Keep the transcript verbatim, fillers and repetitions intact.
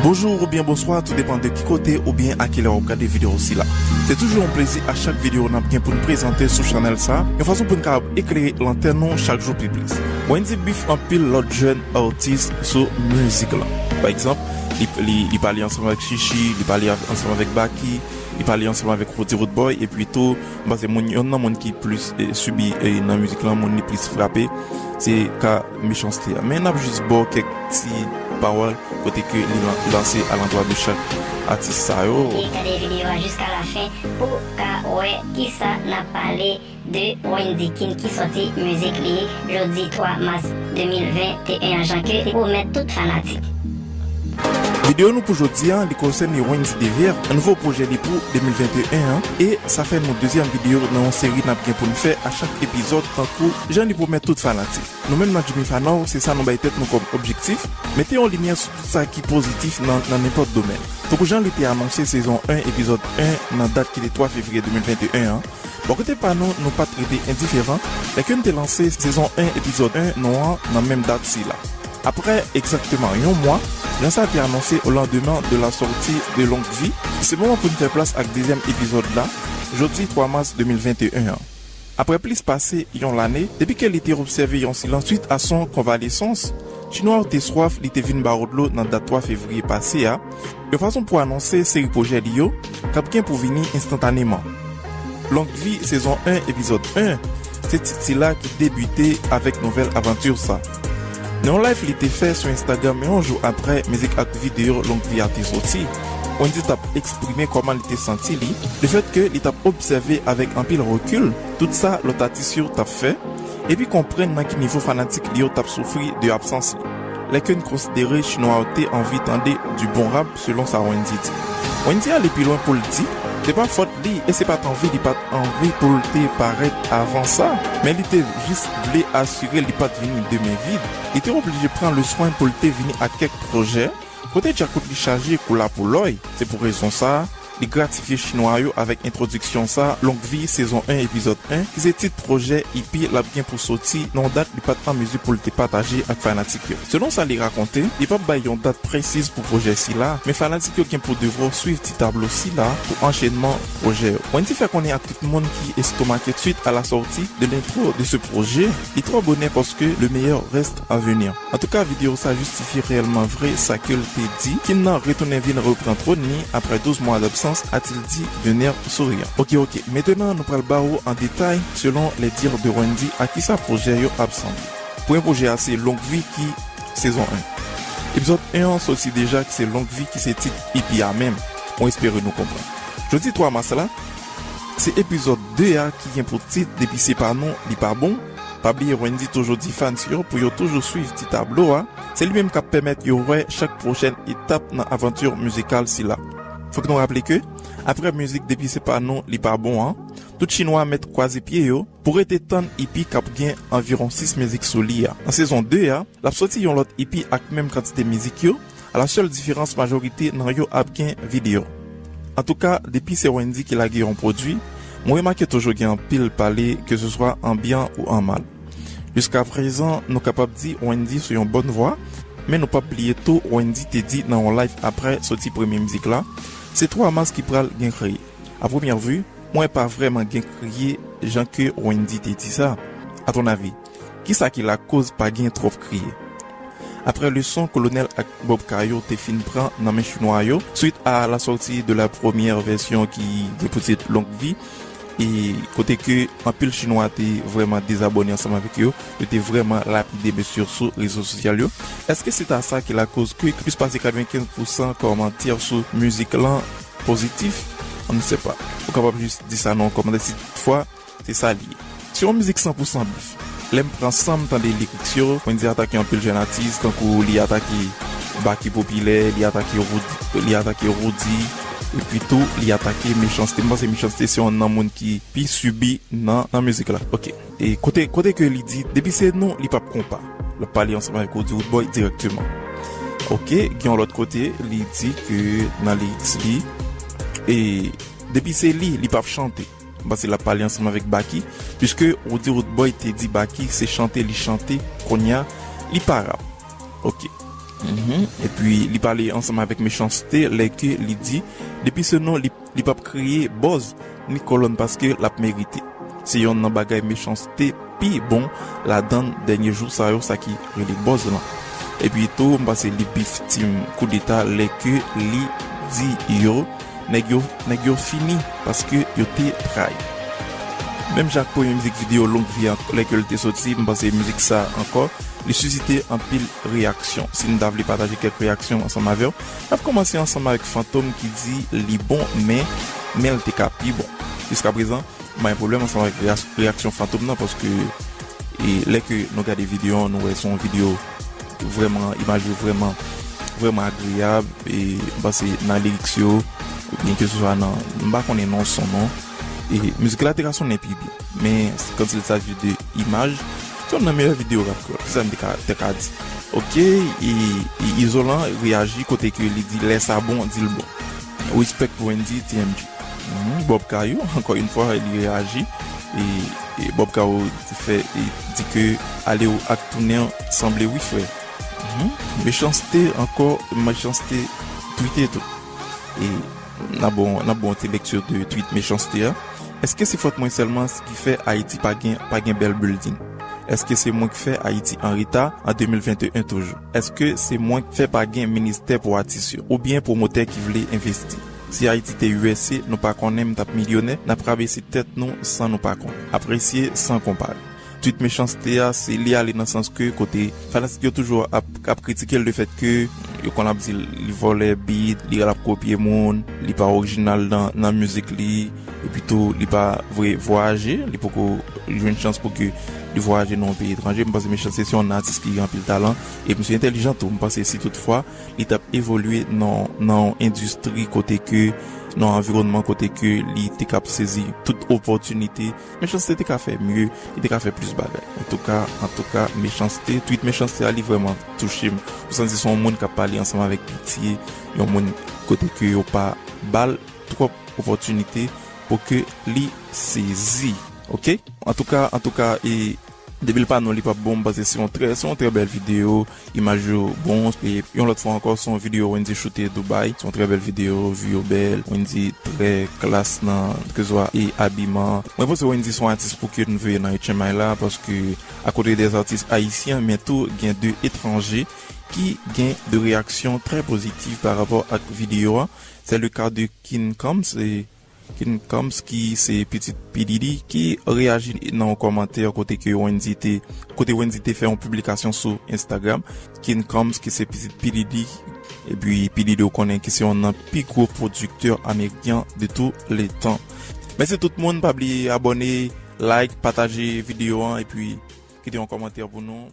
Bonjou oubyen bonswa, tou depann de ki kote oubyen a kilè w ap gade videyo sila. Se toujou yon plezi a chak videyo n ap gen pou n prezante sou chanèl sa, yon fason pou n kapab eklere lantèn nou chak jou pi plis. Wendy beef anpil lòt jèn atis sou mizik lan. Pa egzanp, li, li, li pale ansanm avèk Chichi, li pale av- ansanm avèk Baky, li pale ansanm avèk Roody Roodboy, epi tou, m panse moun, yonn nan moun ki plis eh, sibi eh, nan mizik lan, moun li plis frape, se ka Mechanste a. Men n ap jis ba w kèk ti pawòl kote ke li lan- lanse alandwa de chak atis sa yo. E gade videyo a jiska lafen pou w ka wè kisa n ap pale de Wendy Kin ki sòti mizik li jodi twa mas de mil venteyen an, jan ke li pwomèt tout fanatik. Videyo nou pou jodi a, li konsène Wendy Devier, nouvo pwojè li pou de mil venteyen an, e sa fè nou dezyèm videyo nan yon seri n ap gen pou n fè a chak epizòd, tankou jan li pwomèt tout fanatik. Nou menm nan Jimmy Fanò, se sa nou bay tèt nou kòm objektif, mete yon limyè sou tout sa ki pozitif nan, nan nenpòt domèn. Tankou jan li te anonse sezon en, epizòd en, nan dat ki te twa fevriye de mil venteyen an, bò kote pa nou, nou pa t rete endiferan lè ke n te lanse sezon en, epizòd en nou an nan menm dat sila. Apre egzakteman yon mwa, jan sa te anonse au lendemain de la sortie de Longue Vie, se moman pou n fè plas ak dezyèm epizòd la, jodi twa mas de mil venteyen an. Apre plis pase yon lane depi ke li te obsève yon silans swit a son konvalesans, Chinwa yo te swaf li te vin ba yo dlo nan dat twa fevriye pase a, yon fason pou anonse seri pwojè li yo k ap gen pou vini enstantaneman. Longue Vie sezon en, epizòd en, se tit sila ki debite avèk nouvèl avanti sa. Nan yon live li te fè sou Instagram yon jou apre mizik ak videyo Longue Vie a te soti, Wendy t ap eksprime kòman li te santi li, lefèt ke li t ap obsève avèk anpil rekil tout sa lòt atis yo t ap fè, epi konprann nan ki nivo fanatik li yo t ap soufri de absans li. Lè ke n konsidere Chinwa yo te anvi tande du bon rap, selon sa Wendy di. Wendy ale pi lwen pou l di, se pa fòt li e se pa t anvi li pa t anvi pou l te parèt avan sa, men li te jis vle asire li pa t vini de men vid. Li te oblije pran le swen pou l te vini ak kèk pwojè, kote djakout li chaje kou lapoulòy. Se pou rezon sa a, li gratifye Chinwa yo avèk entwodiksyon sa Longue Vie sezon en, epizòd en, ki se tit pwojè E P l ap gen pou soti nan yon dat li pa t an mezi pou l te pataje ak fanatik yo. Selon sa li rakonte, li p ap bay yon dat presiz pou pwojè sila, men fanatik yo gen pou devwa swiv ti tablo sila pou anchenman pwojè yo. Wendy fè konnen ak tout moun ki estomake suite à la sortie de l'intro de ce projet, li twò bonè paske le meilleur reste à venir. Antouka, videyo sa jistifye reyèlman vre sa ke l te di, Kin nan retounen vin repran twòn li apre douz mwa d'absence, a-t-il dit d'un air souriant. Ok, ok, mentenan nou pral ba ou an detay, selon les dires de Wendy, a kisa pwojè yo ap sanble. Premye pwojè a se Longue Vie ki sezon en. Epizòd en an soti deja ki se Longue Vie ki se tit E P a menm. Mwen espere nou konprann. Jodi twa mas la, se epizòd de a ki gen pou tit Depi se pa nou, li pa bon. Pa bliye Wendy toujou di fans yo pou yo toujou swiv ti tablo a. Se li menm k ap pèmèt yo wè chak pwochèn etap nan avanti mizikal sila. Fòk nou raple ke, apre mizik Depi se pa nou, li pa bon an, tout Chinwa mèt kwaze pye yo pou rete tann E P k ap gen anviwon sis mizik sou li a. Nan sezon de a, l ap soti yon lòt E P ak menm kantite mizik yo, a la sèl diferans majorite nan yo ap gen videyo. Antouka, depi se Wendy ki lage yon pwodui, mwen remake toujou gen anpil pale, ke se swa an byen ou an mal. Jiska prezan, nou kapab di Wendy sou yon bòn vwa, men nou p ap bliye tou Wendy te di nan yon live apre soti premye mizik la, se twa mas ki pral gen kriye. A premyè vi, mwen pa vrèman gen kriye jan ke Wendy te di sa. Atonavi, kisa ki lakoz pa gen twòp kriye? Apre leson Kolonèl ak Bob Caillot te fin pran nan men Chinwa yo, suite à la sortie de la première version ki gen pou tit Longue Vie, e kote ke anpil Chinwa te vrèman dezabòne ansanm avèk yo, yo te vrèman lapide mesye yo sou rezo sosyal yo. Èske se ta sa ki lakoz ke plis pase katrevenkenz pousan kòmantè sou mizik lan pozitif? On ne sait pas. Ou kapab jis di sa nan yon kòmantè si toutfwa se sa li ye. Se yon mizik san pou san beef. Lè m pran san m tande lyrics yo, Wendy atake anpil jèn atis, tankou li atake Baky Popilè, li atake Roody, li atake Roody, epi tou li atake Mechanste. M panse Mechanste se yon nan moun ki pi sibi nan, nan mizik la. Ok. E kote, kote ke li di, depi se nou, li p ap konpa. L ap pale ansanm avèk Roody Roodboy dirèkteman. Ok, gen yon lòt kote, li di ke nan lyrics li, e depi se li, li p ap chante. M panse l ap pale ansanm avèk Baky, piske Roody Roodboy te di Baky se chante li chante, kounye a, li pa rap. Ok. Mhm. Epi li pale ansanm avèk Mechans-T lè ke li di, depi se non li, li p ap kreye buzz ni kòlonn paske l ap merite. Se yonn nan bagay Mechans-T pi bon ladan dènye jou sa yo, sa ki rele buzz lan. Epi tou, m panse li bif team koudeta lè ke li di yo, nèg yo, nèg yo fini paske yo te trayi. Menm jan ak premye mizik videyo Longue Vie an, lè ke l te soti, m panse mizik sa ankò, li sisite anpil reyaksyon. Si n ta vle pataje kèk reyaksyon ansanm avè w, n ap kòmanse ansanm avèk Fantom ki di li bon, men, men l te ka pi bon. Jiskaprezan, m pa gen pwoblèm ansanm avèk reyak-, reyaksyon Fantom nan, paske, e, lè ke nou gade videyo an, nou wè se yon videyo vrèman, imaj yo vrèman, vrèman agreyab, e m panse nan lyrics yo, oubyen ke se swa nan, m pa konnen non son non, e mizik la te ka sonnen pi byen. Men, quand il s'agit de imaj, se youn nan meyè videyo rap kreyòl. Se sa m te ka, te ka di. Ok, e, e Izolan reyaji kote ke li di, lè sa bon, di l bon. Respect pou Wendy, T M G. Mhm, Bob Kayou, ankò yon fwa, li reyaji. E, e Bob Kayou fè, e di ke ale w ak tounen an sanble wi frè. Mhm. Mechans-T ankò, Mechans-T tweete tou. E n ap ba w, n ap ba w yon ti lekti de tweet Mechans-T a. Èske se fòt mwen sèlman ki fè Ayiti pa gen, pa gen bèl building? Èske se mwen ki fè Ayiti an reta an de mil venteyen toujou? Èske se mwen ki fè pa gen ministè pou atis yo? Oubyen pwomotè ki vle envesti? Si Ayiti te U S A, nou pa konnen m t ap milyonè, n ap rabese tèt nou san nou pa konnen. Apresye san konpare. Tweet Mechans-T a, se li ale nan sans ke kote fanatik yo toujou ap, ap kritike l lefèt ke yo konn ap di l, li vòlè beat, li al ap kopye moun, li pa orijinal nan, nan mizik li, epi tou li pa vre vwayaje, li poko jwenn chans pou ke li vwayaje nan yon peyi etranje. M panse Mechans-T se yon atis ki gen anpil talan, e misye entèlijan tou. M panse si toutfwa li t ap evolye nan, nan yon endistri kote ke, nan yon anviwònman kote ke li te k ap sezi tout opòtinite, Mechans-T te ka fè mye, li te ka fè plis bagay. Antouka, antouka, Mechans-T, tweet Mechans-T a, li vrèman touche m. Ou santi se yon moun k ap pale ansanm avèk pitye, yon moun kote ke yo pa ba l twòp opòtinite pou ke li sezi. Ok? Antouka, antouka, e depi l pa non, li p ap bon, m panse se yon trè, se yon trè bèl videyo. Imaj yo bon. E yon lòt fwa ankò, se yon videyo Wendy choute Dubai. Se yon trè bèl videyo, vi yo bèl. Wendy trè klas nan keswa e abiman. Mwen panse Wendy se yon atis pou ke n veye nan H M I la, paske akote de atis ayisyen, men tou gen de etranje ki gen de reyaksyon trè pozitiv pa rapò ak videyo a. Se le ka de Kin Combs, e Kin Combs ki se pitit P Diddy ki reyaji nan yon kòmantè kote ke Wendy te, kote Wendy te fè yon piblikasyon sou Instagram. Kin Combs ki se pitit P Diddy, epi P Diddy ou konnen ki se yon nan pi gwo pwodiktè ameriken de tou le tan. Mèsi tout moun, pa bliye abòne, like, pataje videyo an, epi kite yon kòmantè pou nou.